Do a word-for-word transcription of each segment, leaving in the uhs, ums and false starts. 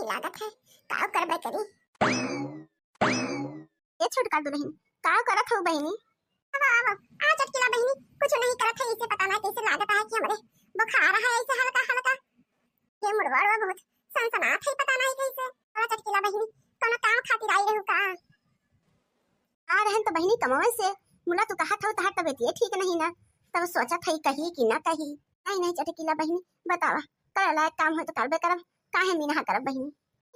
लागत है, का करबे करी। ए छोटका दुलहिन, का करत हऊ बहिनी? अब, अब, आ चटकीला बहिनी, कुछ नहीं करत है, इसे पता ना कैसे लागत है कि हमरे बुखार है ऐसे हल्का हल्का। ये मुड़वा उड़वा बहुत सनसनात है, पता नहीं कैसे। आ चटकीला बहिनी, कोनो काम खातिर आई रहू का? आ रहन तो बहिनी कमवे से, मुला तू कहत हऊ तहार तबियत ये ठीक नहीं ना, तब सोचत है कही कि ना कही। नहीं, नहीं चटकीला बहिनी, बतावा, करे लायक काम हो तो करबे करब, काहे मीना करब बहिनी?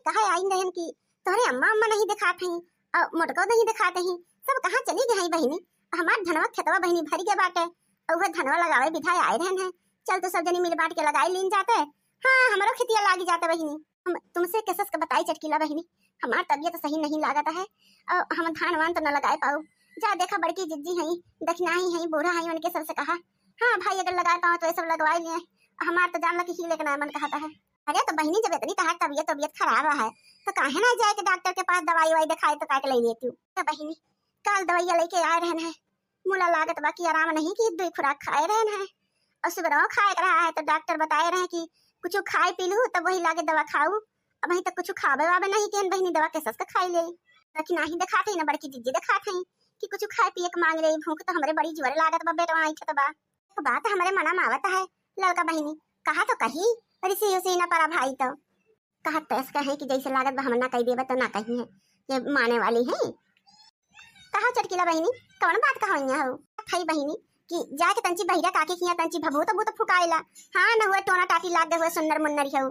कहे आई रहन कि तोहरे अम्मा अम्मा नहीं दिखात हई, और मोटको नहीं दिखात हई, सब कहाँ चली गई हई बहिनी? हमार धनवा खेतवा बहिनी भर गए बाटे, और वह धनवा लगावे बिधाए आए रहन है। चल तो सब जनी मिल बांट के लगाई लीन जाते, हाँ हमरो खेतिया लागी जाते बहिनी। हम तुमसे कैसे के बताई चटकीला बहिनी, हमार तबियत सही नहीं लागत है, और हम धान वान तो न लगाए पाऊ। जा देखा बड़की जिज्जी हई, दखिनाही हई, बूढ़ा हई, उनके सबसे कहा, हाँ भाई अगर लगाए पाओ तो ये सब लगवाई लिए, हमार तो जान ला कि हिले के ना मन कहता है। अरे तो बहिनी, जब इतनी तहार तबियत, तबियत खराब है, तो काहे ना जाए के डॉक्टर के पास दवाई वाई दिखाए तो काहे के ले लेती हूँ? तो बहिनी, काल दवाइया लेके आए रहन है, मुला लागत बा कि आराम नहीं कि दुई खुराक खाए रहन है, और सुबह खाए के रहा है तो डॉक्टर बताए रहे कि कुछ खाए पी लू तब वही लागे दवा खाऊ। अब वही तो कुछ खावे वावे नहीं केन बहिनी, दवा कैसे के खाई ले? लेकिन नाही दिखात है ना, बड़की जिज्जी दिखात है कि कुछ खाए पिए के मांग ले, भूख तो हमरे बड़ी जोरे लागत बा, पेटवा ऐठत बा। एक बात हमरे मना में आवत है, लड़का बहिनी, कहा तो कही, रिसी उसी ना परा भाई तो। कहत तो ऐसे कहे कि जैसे लागत बा हम ना कही देबे तो ना कही है, ये माने वाली है। कहा चटकीला बहिनी, कौन बात कहा यहाँ हो? थई बहिनी कि जाके तंची बहिरा काकी किया तंची भभूत भूत फुकाइला। हाँ, न हुए टोना टाटी लाग गए हुए सुन्नर मुन्नर हो।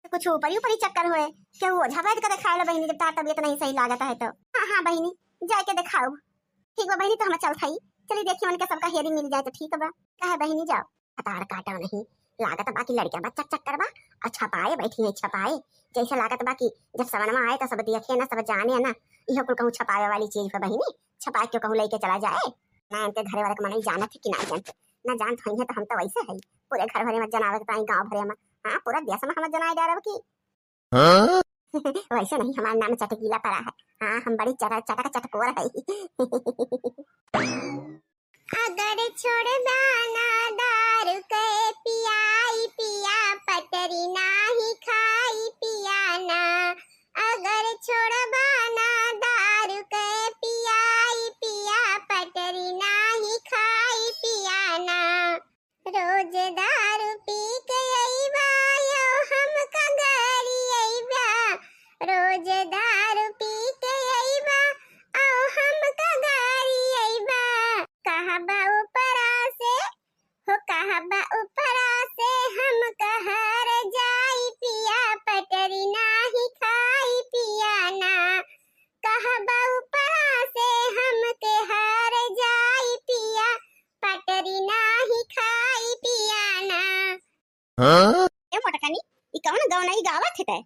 तो कुछ ऊपरी ऊपरी चक्कर हुए, क्या वो ओझा वैद का दिखाए ला बहिनी, जब तार तबियत नहीं सही लागत है तो। हाँ, हाँ बहिनी, जाके दिखाओ। ठीक बा बहिनी, तो हम चल थई, चली देखी उनके सबका हेरी मिल जाए तो ठीक बा। कहे बहिनी जाओ। हतार काटा नहीं, लागत बा कि लड़किया बच्चा चक्कर बा, और छपाए बैठी है छपाए, जैसे लागत बा कि जब सवनमा आए तो सब देखे ना, सब जाने ना, इहो कुल कहूँ छपावे वाली चीज है बहिनी, छपाए क्यों कहूँ लेके चला जाए। ना इनके घरे वाले के मनई जानत है कि ना जानत, ना जानत होइहे तो हम तो वैसे है, पूरे घर भरे में जनावे के ताई गाँव भरे में, हाँ पूरा देश में हम जनाए डारब की। हाँ? वैसे नहीं, हमार नाम चटकीला परा है। हाँ, हम बड़ी चटा-, चटक चटकोर है। अगर छोड़बा ना दारू के पियाई पिया, पटरी नाही खाई पिया ना। अगर छोड़बा ना दारू के पियाई पिया, पटरी नाही खाई पिया ना। रोज दारू पी के अइबा, यो हमका गारी अइबा। रोज दारू पी के अइबा, औ हमका गारी अइबा। कहबा ऊपरा से, हो कहबा ऊपरा से, हमका हार जाई पिया, पटरी नाही खाई पिया ना। कहबा ऊपरा से, हमके हार जाई पिया, पटरी नाही खाई पिया ना। हाँ? ए मोटकनी, ई कौन गौनई गावत है तै?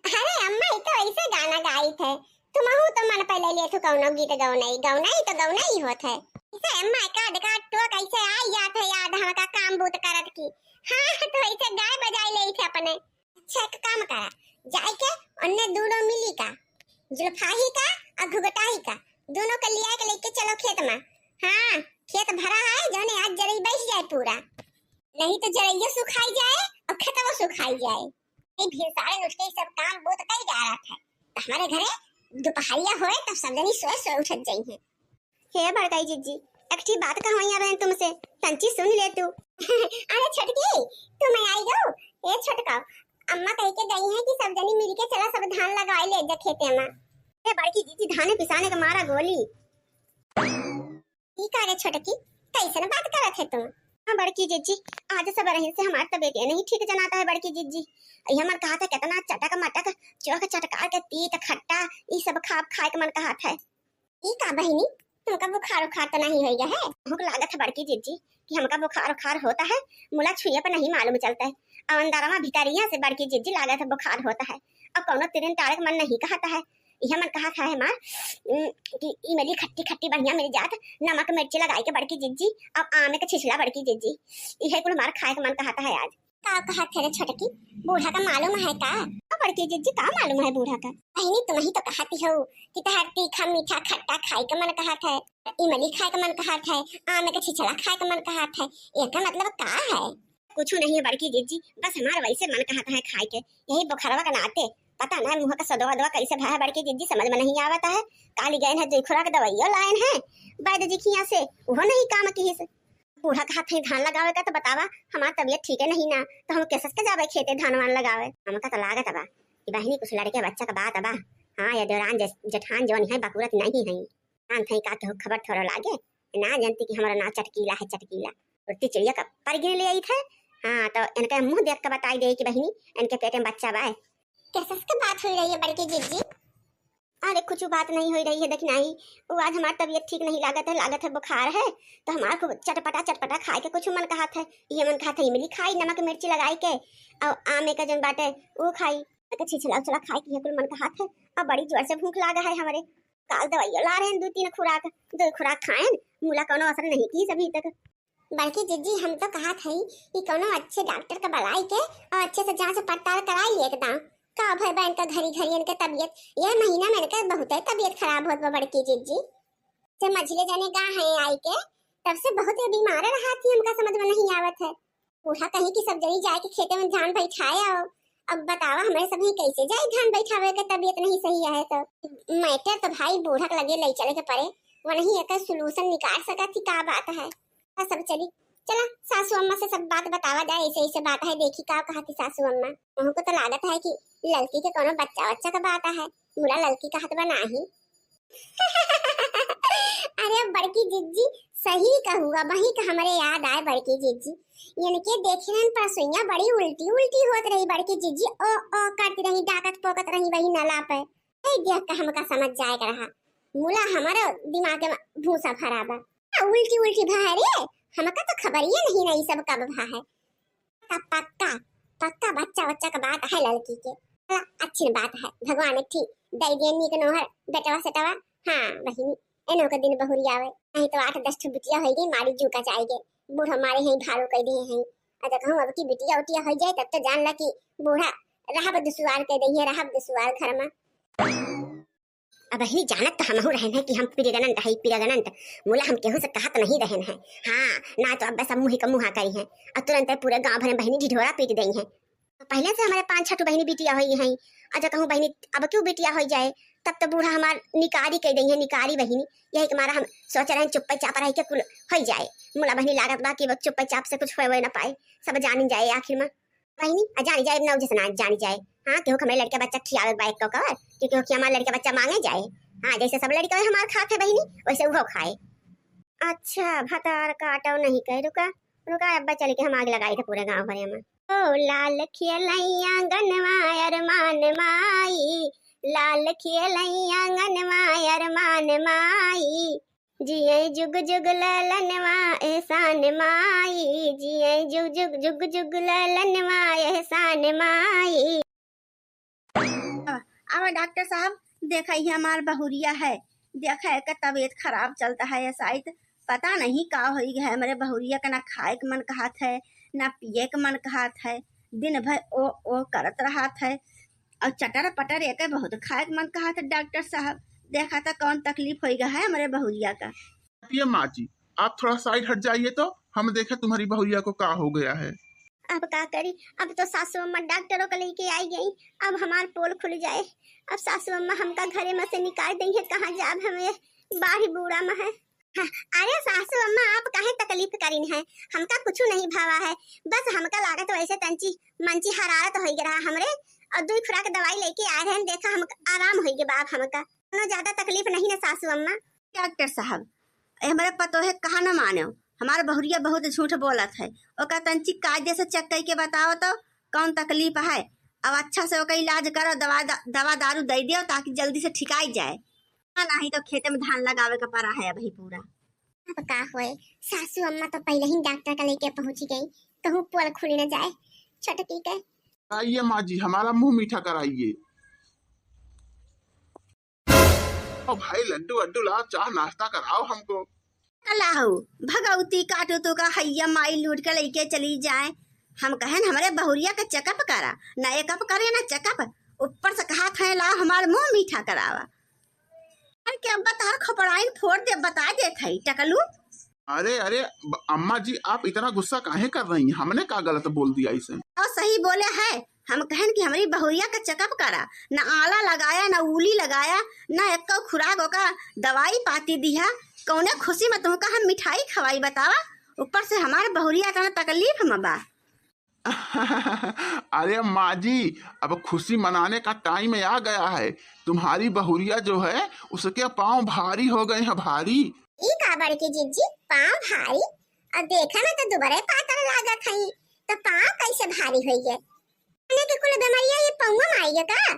अरे अम्मा, ई तो ऐसे गाना गाइत है। तुमहू तो मन पहले लिए थू कौनो गीत गौनई, गौनई तो गौनई होत है। इसे अम्मा का देखा तो कैसे आई जात है याद हमका काम बूत करत की। हाँ, तो ऐसे गाय बजाई ले थे अपने। अच्छा, एक काम करा, जाए के उन्ने दूनो मिली का, जुल्फाही का और घुघटाही का, दोनों के लिया के लेके चलो खेत में। हाँ, खेत भरा है, जौने आज जरई बैठ जाए पूरा, नहीं तो जरइयो सुखाई जाए और खेतवो सुखाई जाए। ये भिनसारे उठ के सब काम बूत कई जा रहा था, तो हमारे घरे दोपहरिया होए तब सब जनी सोए सोए उठत जाई हैं। हे बड़काई जिज्जी, एक ठी बात कहवइया रहे तुमसे, तंची सुन ले तू। अरे छोटकी, तू मैं आई गो। ए छोटका, अम्मा कह के गई है कि सब जनी मिलके चला, सब धान लगाई ले जा खेते में। ए बड़की जिज्जी, धाने पिसाने का मारा गोली। ई का रे छोटकी, कैसन बात करत है तू? हाँ बड़की जिज्जी, आज सब रहे से हमार तबीयत ये नहीं ठीक जनाता है बड़की जिज्जी। ये हमार कहा था कितना चटक मटक, चोख चटका के तीत खट्टा, ई सब खाब खाए के मन कहा था। ई का बहिनी, तुमका बुखार उखार तो नहीं होइगा है? भूख लागत है बड़की जिज्जी कि हमका बुखार उखार होता है, मुला छुए पर नहीं मालूम चलता है। और अंदरवा भितरिया से बड़की जिज्जी लागत है बुखार होता है, और कौनो तिरिन टारे के मन नहीं कहता है। यह मन कहत है हमार, उम, कि इमली खट्टी खट्टी बढ़िया मिल जात, नमक मिर्ची लगाई के बड़की जिज्जी, और आम के छिछला बड़की जिज्जी, यह कुल हमार खाए के मन कहता है आज। का कहत है रे छोटकी, बूढ़ा का मालूम है का? का बड़की जिज्जी, का मालूम है बूढ़ा का? बहिनी, तुम ही तो कहती हो कि तहार तीखा मीठा खट्टा खाए के मन कहत है, इमली खाए के मन कहत है, आम के छिछला खाए के मन कहत है, एकर मतलब का है? कुछ नहीं है बड़की जिज्जी, बस हमार वैसे मन कहत है खाए के, यही बुखारवा के नाते। पता ना मुँह का सदवा दवा कैसे भा है बड़की जिज्जी, समझ में नहीं आवत है। काली गए हैं दुई खुराक दवाइयो लायन है वैद्य जी के यहाँ से, वो नहीं काम किहिस। बूढ़ा कहत है धान लगावे का, तो बतावा हमार तबीयत ठीक है नहीं ना, तो हम कैसे के जावे खेते धान वान लगावे? हमका तो लागत बा कि बहिनी कुछ लड़के बच्चा का बात बा। हाँ, ये देवरान जेठ-, जेठान जौन है बकुरत नहीं है। जानत है का केहू खबर थोड़ा लागे, ना जानती कि हमारा नाव चटकीला है, चटकीला। उड़ती चिड़िया का पर गिन ले आई थे। हाँ, तो इनका मुँह देख के बताई दे कि बहिनी इनके पेट में बच्चा बा। कैसे के बात हुई रही है बड़की जिज्जी? अरे कुछ बात नहीं हुई रही है, देखी नहीं, वो आज हमार तबीयत ठीक नहीं लागत है, लागत है बुखार है, तो हमार खूब चटपटा चटपटा खाए के कुछ मन कहत है। ये मन कहत है इमली खाई नमक मिर्ची लगाई के, और आम एक जन बाटे वो खाई, छिछला उछला खाए के ये कुल मन कहत है। अब बड़ी जोर से भूख लागा है हमारे। काल दवाइयो ला रहे हैं दो तीन खुराक, दो खुराक खाएन, मुला कौनो असर नहीं किहिस अभी तक। बड़की जिज्जी, हम तो कहत हई कि कौनो अच्छे डॉक्टर का बुलाई के और अच्छे से जांच पड़ताल कराई ले एकदम। का भय बा इनका घरी घरी इनके तबीयत, ये महीना में इनके बहुते तबीयत खराब होत बा बड़की जिज्जी। से मझले जने गा है आई के, तब से बहुत ये बीमार रहा थी, हमका समझ में नहीं आवत है। बूढ़ा कहीं कि सब जनी जाए के खेते में धान बैठाए आओ। अब बतावा हमारे सब ही कैसे जाए धान बैठावे के, तबीयत नहीं सही है तो। मैटर तो भाई बूढ़ा के लगे ले चले के पड़े, वो नहीं एक सॉल्यूशन निकाल सका थी, का बात है। बस अब चली, चला सासू अम्मा से सब बात बतावा जाए, ऐसे ऐसे बात है, देखी का कहती सासू अम्मा। उनको तो लागत है कि लड़की के कोनो बच्चा बच्चा का बात है, मुला लड़की कहत बा नाही। अरे बड़की जिज्जी, सही कहू, अबही का हमरे याद आए बड़की जिज्जी, इनके देखे रहन परसोइया बड़ी उल्टी उल्टी होत रही बड़की जिज्जी, ओ ओ करती रही, डाकत पोकत रही वही नला पे। ए देख के हमका समझ जाए के रहा, मुला हमारे दिमाग में भूसा भरा बा। आ, उल्टी उल्टी भा है रे, हमका तो खबरिए नहीं ना ई सब कब भा है। पक्का, पक्का, पक्का बच्चा बच्चा का बात है लड़की के। चला, अच्छी बात है, भगवान एक ठीक दे दिए नीक नोहर बेटवा सेटवा। हाँ बहिनी, एनो के दिन बहुरी आवे, नहीं तो आठ दस ठो बिटिया होई गई, मारी जू का जाए गए, बूढ़ा मारे हैं भारो कह दिए हैं। अगर कहूँ अब की बिटिया उटिया हो जाए तब तो जान ला कि बूढ़ा रहब दुसवार कह दे है, रहब दुसवार घर में। अब ही जानत तो हमहू रहन है कि हम प्रेग्नेंट है, प्रेग्नेंट। मुला हम केहू से कहत नहीं रहन है। हाँ, ना तो अब बस अब मुँह का मुँहा करी है और तुरंत पूरे गांव भर में बहिनी ढिढोरा पीट देई है। तो पहले से हमारे पाँच छह ठो बहिनी बिटिया होई हैं, और जो कहूँ बहिनी अब क्यों बिटिया हो जाए, तब तो बूढ़ा हमार निकारी कह देई है, निकारी बहिनी। यही के मारा हम सोच रहे हैं चुप्पे चाप रह के कुल हो जाए। मुला बहिनी लागत बा कि वो चुप्पे चाप से कुछ होए ना पाए, सब जानी जाए आखिर में। बहिनी, आ जानी जाए, ना जैसे ना जानी जाए। हाँ, केहू के हमरे लड़के बच्चा खियावे के बा एक कवर, कि केहू के हमार लड़के बच्चा मांगे जाए। हाँ, जैसे सब लड़के हमार खात है बहिनी, वैसे उहो खाए। अच्छा, भतार काटो नहीं कह, रुका, रुका, अब्बा चल के हम आग लगाई थे पूरे गाँव भरे में। ओ लाल खियलैया गनवा अरमान माई, लाल खियलैया गनवा अरमान माई, जिए जुग जुग ललनवा एहसान माई, जिए जुग जुग, जुग जुग ललनवा एहसान माई। अब डॉक्टर साहब, देखा ही हमार बहुरिया है, देखा है का तबीयत खराब चलता है ये साइत, पता नहीं का होई गया है हमरे बहुरिया का, ना खाए के मन कहत है, ना पिए के मन कहत है, दिन भर ओ ओ करत रहत है। और चटर पटर एके बहुत खाए के मन कहत है। डॉक्टर साहब, देखा तो कौन तकलीफ होई गया है हमरे बहुरिया का। हटिए माँ जी, आप थोड़ा साइड हट जाइए तो हम देखें तुम्हारी बहुरिया को क्या हो गया है। अब का करी, अब तो सासू अम्मा डॉक्टरों को लेके आई गई, अब हमार पोल खुल जाए। अब सासू अम्मा हमका घरे में से निकाल देई है, कहाँ जाब हमें, बाढ़ बूढ़ा में है। हाँ, अरे सासू अम्मा, आप काहे तकलीफ करीन है, हमका कुछ नहीं भावा है, बस हमका लागत वैसे तंची मंची हरारत होई गया रहा हमरे, और दुई खुराक दवाई लेके आए रहन, देखा हम आराम होई गया बाप हमका, कोनो ज्यादा तकलीफ नहीं ना सासू अम्मा। डॉक्टर साहब, ए हमरे पतोहे कहा न मानो, हमार बहुरिया बहुत झूठ बोलत है, ओका तंची कायदे से चेक करके बताओ तो कौन तकलीफ है, अब अच्छा से ओका इलाज करो, दवा दा-, दवा दारू दे दियो ताकि जल्दी से ठिकाई जाए। हाँ, नहीं तो खेते में धान लगावे का पड़ा है अभी पूरा। अब का होए, सासू अम्मा तो पहले ही डॉक्टर का लेके पहुंच गई, कहूँ पोल खुल न जाए छोटकी के। आइए माँ जी, हमारा मुंह मीठा कराइए। ओ भाई लड्डू वड्डू लाओ, चाह नाश्ता कराओ हमको। लाओ भगवती काटो तो का हैया माई लूट के लेके चली जाए। हम कहन हमरे बहुरिया का चेकअप करा, ना एकअप करे ना चेकअप, ऊपर से कहा थे लाओ हमार मुंह मीठा करावा। अरे क्या बता खोपड़ाइन फोड़ दे, बता दे थे टकलू। अरे, अरे, ब-, अम्मा जी, आप इतना गुस्सा काहे कर रही हैं? हमने का गलत बोल दिया इसे? और सही बोले है, हम कहन कि हमरी बहुरिया का checkup करा, न आला लगाया, न उली लगाया, न एक्को खुराक ओका दवाई पाती दिया। कौने खुशी में तुमका हम मिठाई खवाई बतावा? ऊपर से हमार बहुरिया इतना तकलीफ में बा। अरे माँ जी, अब खुशी मनाने का time आ गया है। तुम्हारी बहुरिया जो है, उसके पाँव भारी हो गए हैं, भारी। ई का बड़की जिज्जी, पाँव भारी? अब देखे में तो दुबरे पातर लागत हई, तो पाँव कैसे भारी होइगे? मने के कुल बेमरिया ये पौवा में आइगे का?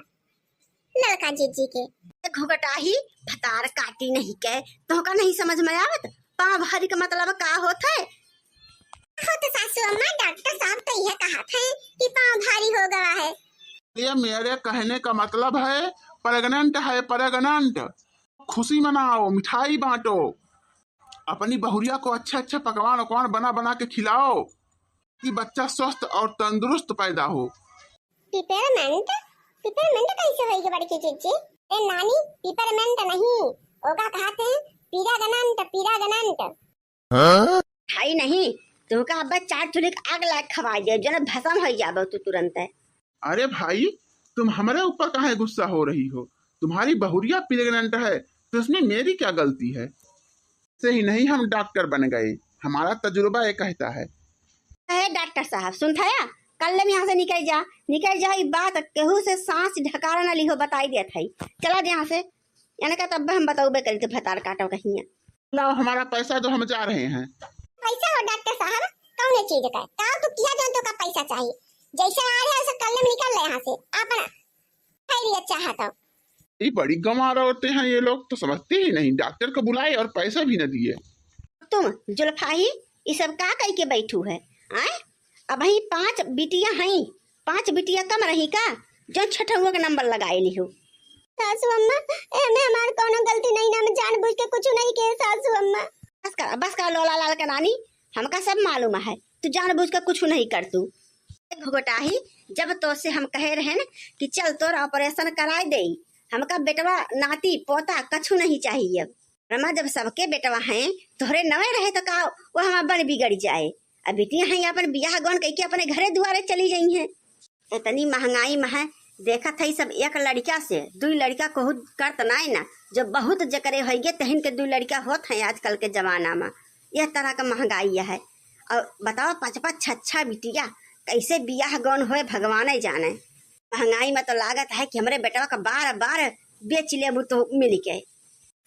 लड़का जिज्जी के। ए घुघटाही, भतार काटी नहीं के, तोहका नहीं समझ में आवत? पाँव भारी का मतलब का होत है? हो तो सासू अम्मा, डॉक्टर साहब तो यह कहत हैं कि पाँव भारी हो गया है। ये मेरे कहने का मतलब है, pregnant है, pregnant। खुशी मनाओ, मिठाई बांटो, अपनी बहुरिया को अच्छा अच्छा पकवान उकवान बना बना के खिलाओ कि बच्चा स्वस्थ और तंदुरुस्त पैदा हो। पिपरमेंट? पिपरमेंट कैसे होइगे बड़की जिज्जी? ए नानी, पिपरमेंट नहीं, ओका कहत हैं पीरागनंट, पीरागनंट। हाँ? खाई नहीं, तुमका अब्बा चार चूल्हे के आग लाग खवाई दे, जन भसम हो जाबो तू तुरंत है। अरे भाई, तुम हमारे ऊपर काहे गुस्सा हो रही हो? तुम्हारी बहुरिया प्रेग्नेंट है, तो इसमें मेरी क्या गलती है? से ही नहीं हम डॉक्टर बन गए, हमारा तजुर्बा ये कहता है। ए डॉक्टर साहब, सुनत हया? कल्ले में यहाँ से निकल जा, निकल जा, ई बात केहू से सांस ढकारा न लिहो, बताई देत है। चला दे यहाँ से, यानी का तब हम बतौबे करी तो भतार काटो कहिया। लाओ हमारा पैसा दो, हम जा रहे हैं। पैसा हो डॉक्टर साहब, कौने चीज का? का तू किया जौन तोका पैसा चाहिए? जैसे आ रहे हैं, वैसे कल्ले में निकल ले यहाँ से, आपन खैरियत चाहत हो। ये बड़ी गंवार औरतें हैं ये लोग, तो समझती ही नहीं, डॉक्टर को बुलाए और पैसा भी न दिए। तुम जुल्फाही, ई सब का कई के बैठू है? आय, अबहीं पांच बिटिया हईं, पांच बिटिया कम रही का, जो छठौआ के नंबर लगाए लिहो? सासू अम्मा, एमे हमार कौनो गलती नहीं ना, हम जानबूझ के कुछ नहीं किहे सासू अम्मा। बस कर, बस कर लोला लाल के नानी, हमका सब मालूम है, तू जानबूझ के कुछ नहीं कर तू। घुघटाही, जब तोसे हम कहे रहेन कि चल तोर ऑपरेशन कराए देई, हमका बेटवा, नाती, पोता कछु नहीं चाहिए। रमा, जब सबके बेटवा हैं, तोहरे नवे रहे तो का वो हमार बन बिगड़ जाए? अब बिटिया हैं, अपन बियाह गौन कइके अपने घरे दुआरे चली जाई हैं। इतनी महंगाई में है, देखत है सब एक लड़का से दुई लड़का कहू करत नाई ना, जो बहुत जकरे होइगे तहिन के दुई लड़का होत हैं आजकल के जमाना में। यह तरह का महंगाई है। और बताओ, पाँच पाँच छः छः बिटिया, कैसे बियाह गौन होए भगवान ही जाने। महंगाई में तो लागत है कि हमरे बेटवा का बार बार बेच लेबू तो मिल के।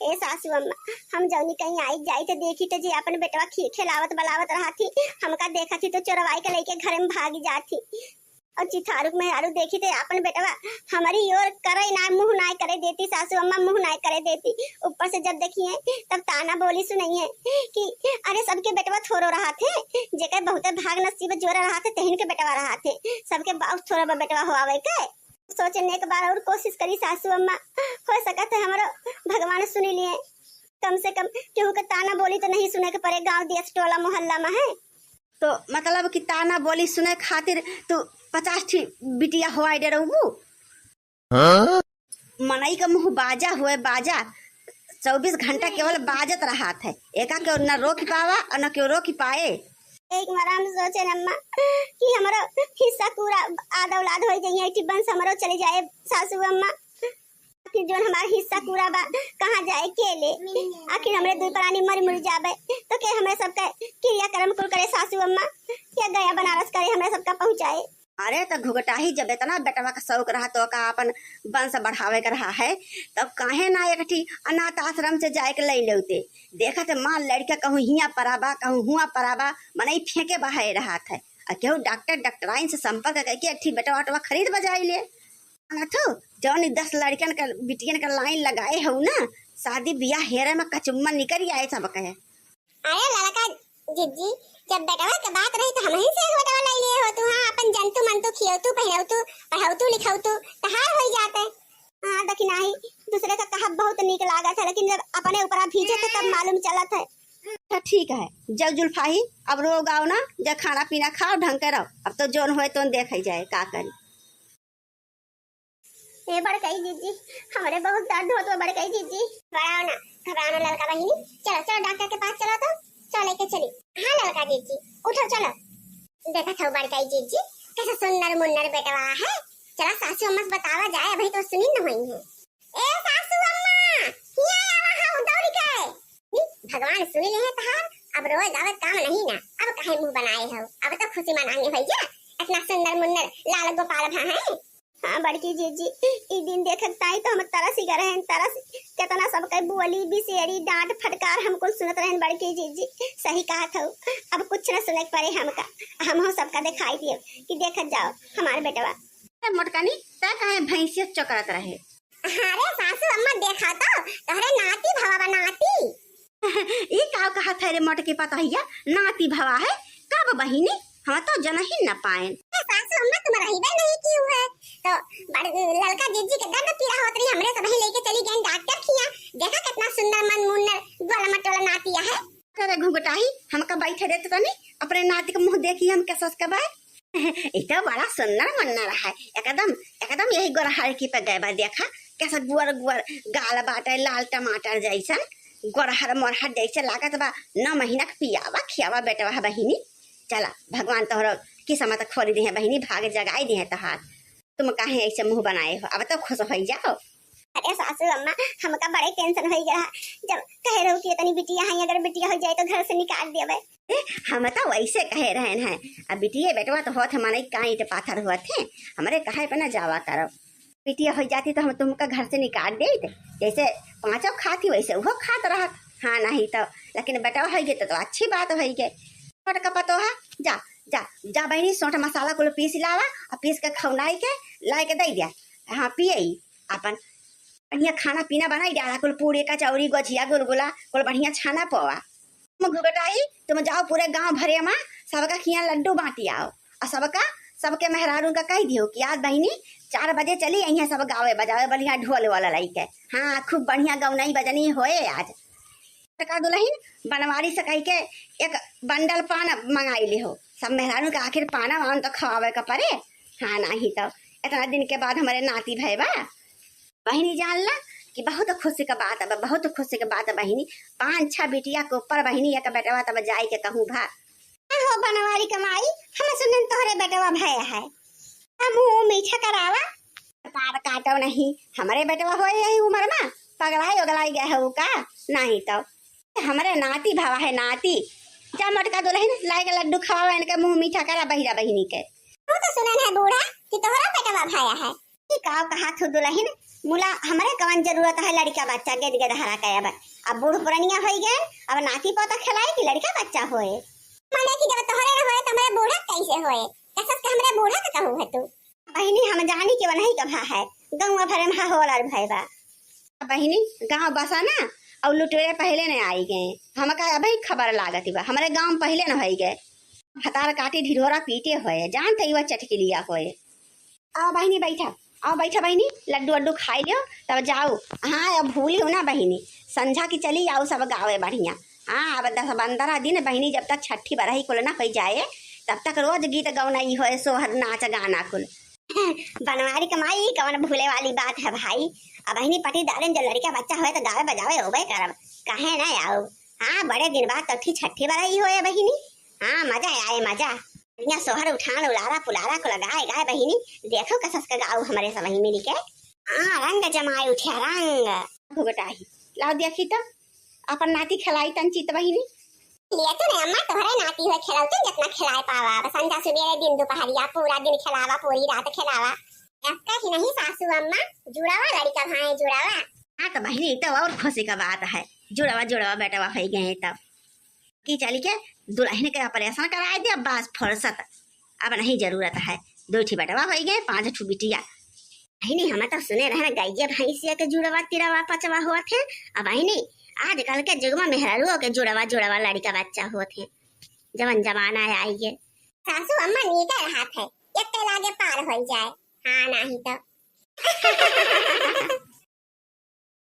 ए सासू अम्मा, हम जौनी कहीं आई जाई तो देखी तो जे अपन बेटवा खी-, खेलावत बलावत रहा थी, हमका देखा थी तो चोरवाई के लेके घर में भागी जात थी। और चिथारू के मेहरारू देखी तो अपन बेटवा हमारी ओर करे ना, मुंह ना करे देती सासू अम्मा, मुंह ना करे देती। ऊपर से जब देखी है तब ताना बोली सुनाई है कि अरे सबके बेटवा थोरो रहा थे, जेकर बहुते भाग नसीब जोर रहा थे, तहिन के बेटवा रहा थे, सबके बहुत थोरा बा बेटवा हो आवे के। सोचे ने एक बार और कोशिश करी सासू अम्मा, हो सकत है हमरो भगवान सुनी लिए। कम से कम केहू के ताना बोली तो नहीं सुने के पड़े गांव देश टोला मोहल्ला में है। तो मतलब कि ताना बोली सुने खातिर तू पचास ठी बिटिया होवाई डरबू? हाँ? मनई का मुंह बाजा हुए बाजा, चउबीस घंटा केवल बाजत रहत है, एका केहू न रोक पावा और न केहू रोक पाए। एक बार हम सोचे अम्मा कि हमरो हिस्सा पूरा आद औलाद हो जाइए, ऐठी वंश हमरो चले जाए सासू अम्मा। आखिर जोन हमार हिस्सा पूरा बा, कहाँ जाए के ले? आखिर हमरे दुई प्राणी मर मुर जाबे तो के हमरे सबके क्रियाकर्म कुल करे सासू अम्मा? के गया बनारस करे हमरे सबका पहुँचाए? अरे त घुघटाही, जब इतना बेटवा का शौक रहा तो का अपन वंश बढ़ावे के रहा है, तब काहे ना एक ठी अनाथ आश्रम से जाए के ले लेते? देखत माँ लड़का कहूँ हियाँ परा बा, कहूँ हुआँ परा बा, मनई फेंके बहाए रहत है। आ केहू डॉक्टर डॉक्टराइन से संपर्क करके एक ठी बेटवा उटवा खरीद बजाई ले। अनाथो, जौन ई दस लड़कन का, बिटियन का लाइन लगाए हऊ ना, शादी बियाह हेरे में कचुम्मा निकल आए सब कहे। अरे ललका जिज्जी, जब बेटवा के बात रही तो हमही से एक बेटवा ले लिए हो तू। हाँ, अपन जंतु मंतु खियौतू, पहिरौतू, पढ़ौतू, लिखौतू, तहार होई जाते। हाँ, देखी नाही, दूसरे का कहब बहुत नीक लागत है, लेकिन जब अपने ऊपर भीजे थे तब मालूम चलत है। अच्छा ठीक है, जब जुल्फाही अब रो गाओ ना, जब खाना पीना खाओ, ढंग के रहो, अब तो जोन होए तोन देखे जाए का करी। ए बड़कई जिज्जी, हमरे बहुत दर्द होत बा बड़कई जिज्जी। घबराओ ना, घबराओ ना ललका बहिनी, चलो चलो डॉक्टर के पास चलो तो। चले के चली। हाँ ललका जीजी, उठो चलो। देखत हो बड़काई जीजी, कैसा सुंदर मुन्नर बेटवा है। चला सासू अम्मा से बतावा जाए, अभी तो सुनी न हुई है। ए सासू अम्मा, हिया आवा हो दौड़ी के। नी, भगवान सुनी ले है तहार, अब रोए गावे काम नहीं ना, अब काहे मुंह बनाए हो, अब तो खुशी मनाएंगे भैया, इतना सुंदर मुन्नर लाल गोपाल भा है। हाँ बड़की जीजी, ई दिन देखत ताई तो हम तरस ही गए रहन, तरस। कितना सबके बोली, बिसेड़ी, डांट, फटकार हम कुल सुनत रहन बड़की जीजी। सही कहा था, अब कुछ न सुने के पड़े हमका, हम हो सबका दिखाई दिए कि देखत जाओ हमारे बेटवा। ए मोटकनी, तै काहे भैंसिया चोकरत रहे? अरे सासू अम्मा, देखा तो तोहरे नाती भवा बा, नाती। ई का कहत है रे मोटकी पतोहिया, नाती भवा है? कब बहिनी, हम तो जनही न पाएन। ए सासू अम्मा, तुम रहिबे नहीं की हुए तो बड़ ललका जीजी के दर्द पीड़ा होत रही, हमरे सबही लेके चली गए डॉक्टर खिया। देखा कितना सुंदर मन मुन्नर गोला मटोला नातिया है। अरे घुघटाई, हमका बैठे देते तनी, अपने नाती के मुंह देखी हम कैसा के बा। ई तो बड़ा सुंदर मुन्नर है, एकदम, एकदम यही गोरहर की पे गए बा। देखा कैसा गुअर गुअर गाल बाटे, लाल टमाटर जैसन, गोरहर मोरहर जैसे लागत बा। नौ महीना के पियावा खियावा बेटवा है बहिनी। चला, भगवान तोहरो किस्मत खोली दे है बहिनी, भाग जगाई दे है तोहार। तुम काहे ऐसे मुंह बनाए हो, अब तो खुश हो जाओ। अरे सासू अम्मा, हमका बड़े टेंशन हो गया, जब कह रहे हो कि इतनी बिटिया है, अगर बिटिया हो जाए तो घर से निकाल देवे। ए, हम तो वैसे कहे रहन हैं, अब बिटिया बेटवा तो होत है, मनई का ईंट पाथर होत है, हमरे कहे पे ना जावा करो। बिटिया हो जाती तो हम तुमका घर से निकाल देत, जैसे पांचों खाती वैसे वो खात रहत। हाँ नहीं तो, लेकिन बेटवा हो गए तो, तो अच्छी बात हो गए। छोटका पतोहा, जा, जा, जा बहिनी, सोंठ मसाला कुल पीस लावा, और पीस के खौनाई के लाए के दे दिया। हाँ, पिए ही अपन बढ़िया खाना पीना बनाई डाला, कुल पूरी, कचौरी, गोझिया, गुलगुला, कुल बढ़िया छाना पोवा। तुम घुघटाई, तुम जाओ पूरे गांव भरे मा सबका खिया लड्डू बांटी आओ, और सबका, सबके मेहरारू का कह दियो कि आज बहिनी चार बजे चली आई है सब गावे बजावे, बढ़िया ढोल वाला लइके। हाँ, खूब बढ़िया गौनई बजनी होए आज। छोटका दुलहिन बनवारी से कह के एक बंडल पान मंगाई ले हो। सब मेहरारू के आखिर पाना वान तो खवावे का परे। हाँ, नाही तो इतना दिन के बाद हमरे नाती भए बा। बहिनी जान ला कि बहुत खुशी का बात बा, बहुत खुशी का बात बहिनी। पाँच छह बिटिया के ऊपर बहिनी एक बेटवा तब जाए के कहूँ भा। का हो बनवारी के माई, हम सुनन तोहरे बेटवा भए है। अब मुंह मीठा करावा। तार काटो नहीं, हमरे बेटवा होए यही उम्र मा पगलाई उगलाई गए हो का? नहीं तो हमरे नाती भावा है नाती। जा मोटका दुलहिन, लाए के लड्डू खवावा इनके, मुंह मीठा करा बहिरा बहिनी के। तू तो सुनन है बूढ़ा कि तोहरा बेटवा भाया है। ई का कहा थू दुलहिन, मुला हमरे कवन जरूरत है लड़का बच्चा गेद गेद हरा के। अब, अब बूढ़ पुरनिया होई गए, अब नाती पोता खिलाई कि लड़का बच्चा होए? माने कि जब तोहरे न होए तो हमरे बूढ़ा कैसे होए? कसस के हमरे बूढ़ा के कहू है तू? बहिनी हम जानी कि वनही का भा है, गौवा भरे में होलर भय बा। बहिनी गांव बसा ना, और लुटेरे पहले न आई गए, हमका अबही खबर लागत बा, हमरे गांव में पहले न होई गए। भतार काटी ढिढोरा पीटे होए, जानते ही वह चटकिलिया होए। आओ बहिनी बैठा, आओ बैठा बहिनी, लड्डू वड्डू खाई लियो तब जाओ। हाँ, अब भूली हो ना बहिनी, संझा की चली आओ सब गावे बढ़िया। हाँ, अब दस पन्द्रह दिन बहिनी जब तक छठी बरही कुल ना होई जाए, तब तक रोज गीत गौनई होए, सोहर नाच गाना कुल। बनवारी कमाई कवन भूले वाली बात है भाई। अब बहिनी पटीदारन जो लड़का बच्चा होए तो गावे बजावे होबे करब, काहे ना आओ। हाँ, बड़े दिन बाद तो ठी छठी बरही होए बहिनी। हाँ, मजा आए मजा। बढ़िया सोहर उठान उलारा पुलारा को लगाए गाए बहिनी। देखो कसस का गाऊ हमरे सबही मिली के। हाँ, रंग जमाए उठे रंग। घुघटाही, लाओ देखी तो, अपन नाती खिलाई तन चित बहिनी। ले तो रे अम्मा, तोहरे नाती हो खेलौतन जितना खिलाए पावा, बस संझा सुबेरे दिन दोपहरिया पूरा दिन खिलावा, पूरी रात खिलावा। अक्का ही नहीं सासू अम्मा, जुड़ावा लड़का भाई जुड़ावा। हाँ तो बहिनी, तो और खुशी का बात है, जुड़ावा जुड़ावा बेटवा होई गए तब। कि चली के दुलहिन के operation कराए दे, अब बस फुर्सत, अब नहीं जरूरत है, दो ठी बेटवा होई गए, पाँच ठू बिटिया। बहिनी, हम तो सुने रहन गइये भैंसिया के जुड़वा तिरवा पचवा होत है। अब बहिनी, आजकल के जुग में मेहरारुओ के जुड़वा जुड़वा लड़का बच्चा होत है, जवन जमाना आई है। सासू अम्मा नीके रहत है, एक के लागे पार होई जाए। हाँ, नाही तो।